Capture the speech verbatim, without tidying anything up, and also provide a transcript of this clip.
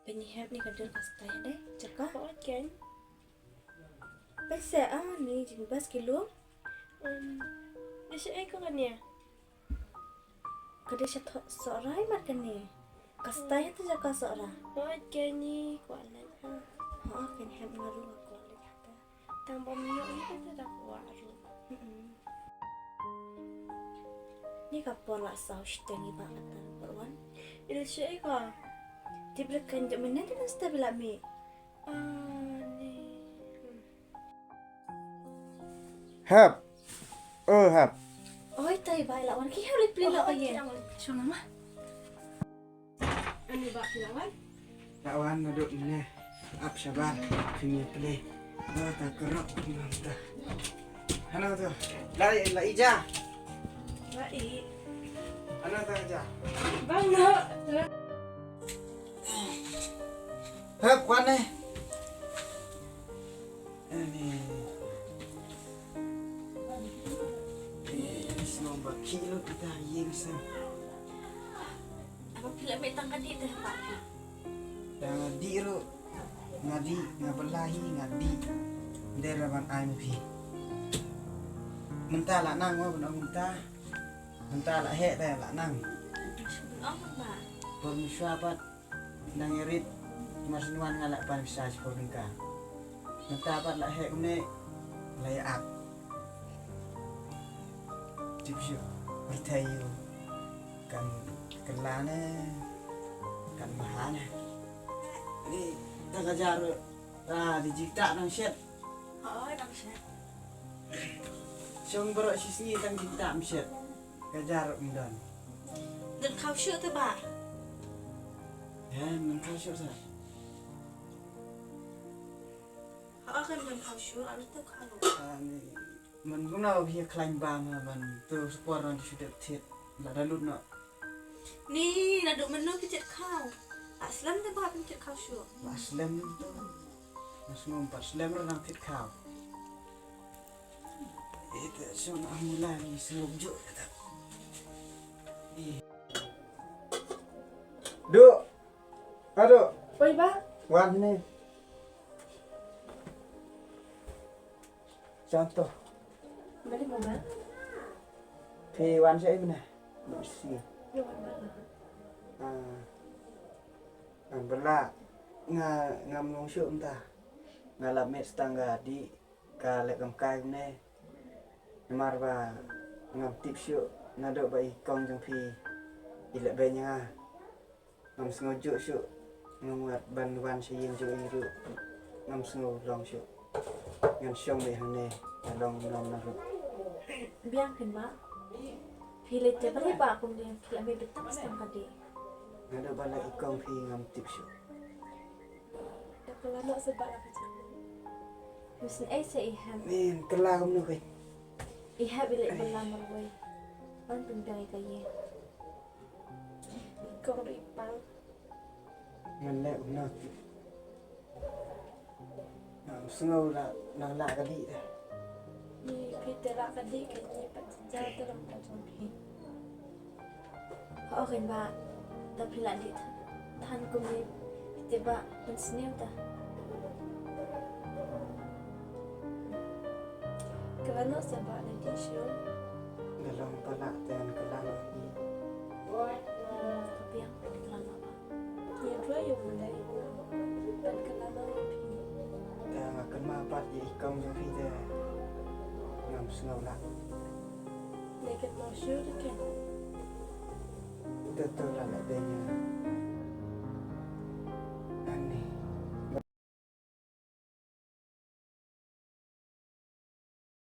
Pynhep ni ka dur ka style dei. Jaka. Ko ken. Pese a ni jing bas kilo. Um, ni sha eko kane. Ka dei sha tho-, Sohra mat kane. Ka style te jaka Sohra. Ko ken ni ko alat ha. Ha, kan hep nga ru ko alat ha. Tang ba mi ïoh ïa kata da kwah ruh. Mm-mm. Ni ka por la saw shiteng i ba kata por wan. Il shi ka. Tip rek kan jom menen tu nasta bila mi. Ah, ni. Hep. Oh, hep. Oi, tai bai la wan ki hep lip lip la ka ye. Shong ma. Ani ba phi la wan? La wan naduh mynne. Ap shabar phi ïa plie. Ba ta kerok mynta. Hana tu? La, la ija. La i. Hana ta ija? Bang no. Hep wan ne. Ani. Eh, sngewbha ki lut kita ïing sa. Apa phi la mih tang ka dih te, Pak? Tang ka dih ruh. Nga dih, nga bela hi, nga dih. Dei ra ban ai ma phi. Mynta la nang, wa, ban ong mynta. Mynta la heh te la nang. Ong, Pak. Por mynshuwa pat. Nang ïarit, mar shu wan nga la pan pisa shiphew tyngka. Mynta pat la heh kumne, la ïa ap. Tip shuh, pyrthei ïa u. Kan kylla ne, kan bha ne. Ni, ta ka jar, ta di jingtah nang shet. Hooid, nang shet. Shong baroh shi sngi tang jingtah nang shet. Ka jar um don. Don khaw shuh te ba. He, don khaw shuh sa. Ha, kan don khaw shuh, alu te khaw. Ani, man guna hi khlain ba ma man tu spor ran shu dep thied. La da lut no. Ni, la duk menu phi thied khaw. La slem te ba phi thied khaw shuh. La slem tu. Mas ngom pat slem ran thied khaw. Ita sona mula ni seluk juk kata. Duk. Aduh. Oi, ba. Wan ni. Contoh. Balik mau, ba? Phi wan sha ïa mane? Masi. Ïa wan ba. Ah. Ngan bela nga ngam long shuh mynta. Nga la met stang ka dih. Ka leh kam kai kumne. Namar ba ngam tip shuh naduh ba i kong jong phi i leh beiñ ïa nga. Ngam sngew juh shuh. Ngam wad ban wan sha ïing jong i ruh. Ngam sngew long shuh. Ngan shong beit hangne. Nga long nom na ruh. Biang phin ba. Phi leh te ba leh ba kumne phi la mih beit tang stang ka dih. Naduh ba leh i kong phi ngam tip shuh. Da kylla noh sa ba la ka jong. Ym sngewsih i Hep. Ym kylla kumno keiñ. I Hep i leh bylla marwei. Ban pynbiang ïa ka ïing. I kong ruh i pang. Ngan leh kumno. Ngam sngew la nang lah ka dih da. Ni phi te lah ka dih ka dih pat jynjar te long ka jong phi. Hooid keiñ ba, da phi la dih than kumne, phi tip ba pynsniew ta. Kylla noh sa ba, da dih shuh. Da long palat te ngan kylla noh hi. Ka biang, kylla noh ba. Ïa dua ïa u Blei. Ban kynmaw ïa phi. Te nga kynmaw pat ïa i kong jong phi te ngam sngew lah. Ngi kynmaw shuh te keiñ. Te to la leh beiñ ïa nga.